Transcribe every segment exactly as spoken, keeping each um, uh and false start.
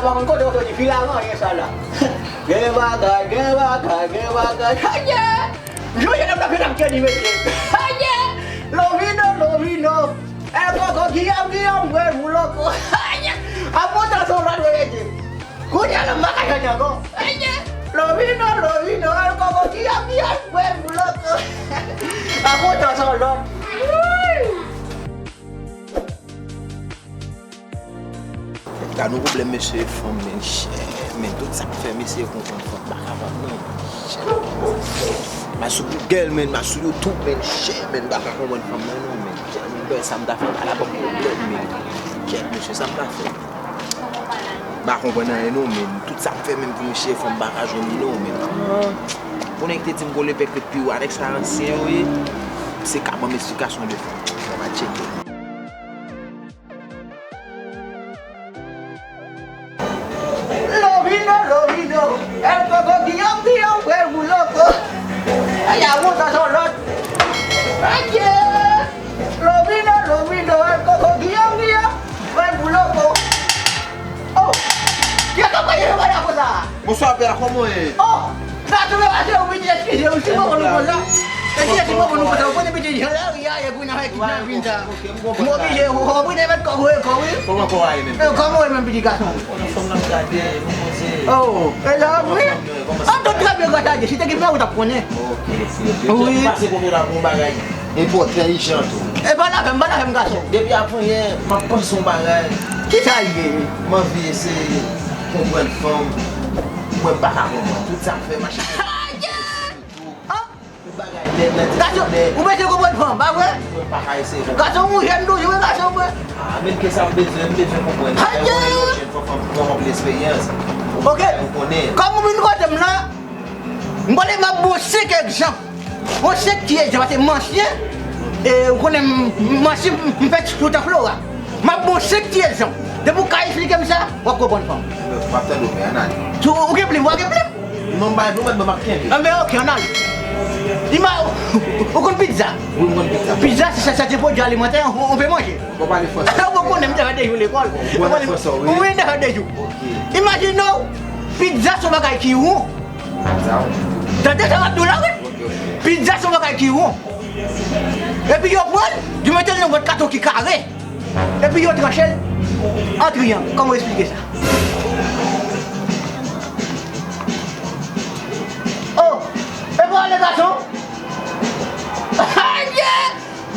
Pa konn kote w soti, filaran, anyen sa la. Gen bagay, gen bagay, gen bagay. Aye! Jodi a, n ap fè n ap kè di mesye. Aye! Lovino, Lovino. El Coco, Guillaume, Guillaume, bwè, mouloko. Aye! Apotansyon, lòt, wè, mesye. Kounye a la, m pa ka jwenn ankò. Aye! Lovino, Lovino, El Coco, Guillaume, Guillaume, bwè, mouloko. Apotansyon, lòt. Gad yon pwoblèm, mesye, fanm, men, chè, men, tout sa k fè mesye konprann fanm pa kapab, non, men, chè. M al sou Google, men, m al sou YouTube, men, chè, men, m pa ka konprann fanm nan, non, men, chè, men, bèl, sa m ta fè, pa la ban m pwoblèm, men, kèt, mesye, sa m ta fè. M pa konprann anyen, non, men, tout sa m fè, menm pou mesye, fanm pa ka jwenn li, non, men, ah, pou nèg te di m gon lepè k ret pi wo avèk sa ansyen yo ye, se ka ban m esplikasyon de fanm, sa va tcheke. Lovino, Lovino, El Coco, Guillaume, Guillaume, bwè, mouloko. Ay, a wont sa sou lòt. Adye! Lovino, Lovino, El Coco, Guillaume, Guillaume, bwè, mouloko. Oh! Kiyès k ap pale nan konsa? Bonswa, pè, kòman w ye? Oh! Sa tou, mesye, ou vin eskize, ou si bon nou konsa. Eskize, si bon nou konsa, ou konnen pitit jan lari a ye, pou n avèk pitit nan vin sa. M oblije, ou konprann, met kò, voye kò, wi. Kòman kò a ye menm? Eh, kòman w ye menm, pitit gason? Bon, fanm nan gade, nou poze. Oh, e la, wi. An tout trè byen, gras a Dye. Si te gen mwen, ou t ap konnen. Ok, ok, ok. Wi. Pase kote w la pou yon bagay enpòtan, ijan tou. E pa la fè m, pa la fè m, gason. Depi avanyè, m ap panse yon bagay. Ki sa l ye? M anvi eseye konprann fanm. Mwen, m pa ka konprann. Tout sa m fè, machin. Gason, ou bezwen konprann fanm, pa vre? Gason, ou jèn toujou, wi, gason, wi. Ah, men ke sa m bezwen, m bezwen konprann. Lè m konnen yon jèn fanm, fanm pran anpil esperyans. Ok. Ou konnen. Kòm ou vin kote m la, m konnen m ap bon senk egzanp. Bon, senk ti egzanp, paske m ansyen, e, ou konnen m, m ansyen, m fèt sou tan Flora. M ap bon senk ti egzanp. Depi w ka esplike m sa, w ap konprann fanm. M ap tande w, men ann ale. Si w gen plim, w gen plim. Non, m bay plim, mwen, m ap kenbe. Enben, ok, ann ale. Ima-, ou konn pizza? Wi, m konn pizza. Pizza, se, se, se pwodui alimantè, on, on pe manje. Bon, pale fransè. Ou konnen m te fè de jou lekòl. Ou konnen fransè, wi. Wi, m te fè de jou. Ok. Imajine w, pizza se yon bagay ki won. Pizza won. Tande sa m ap di w la, wi. Ok, ok. Pizza se yon bagay ki won. Epi yo pran l, yo mete l nan bwat katon ki kare. Epi yo tranche l an triyang. Kòman w esplike sa? Oh, e pou ale gason? Adye!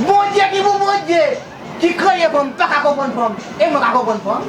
Bondye ki pou Bondye, ki kreye fanm, pa ka konprann fanm. E mwen ka konprann fanm?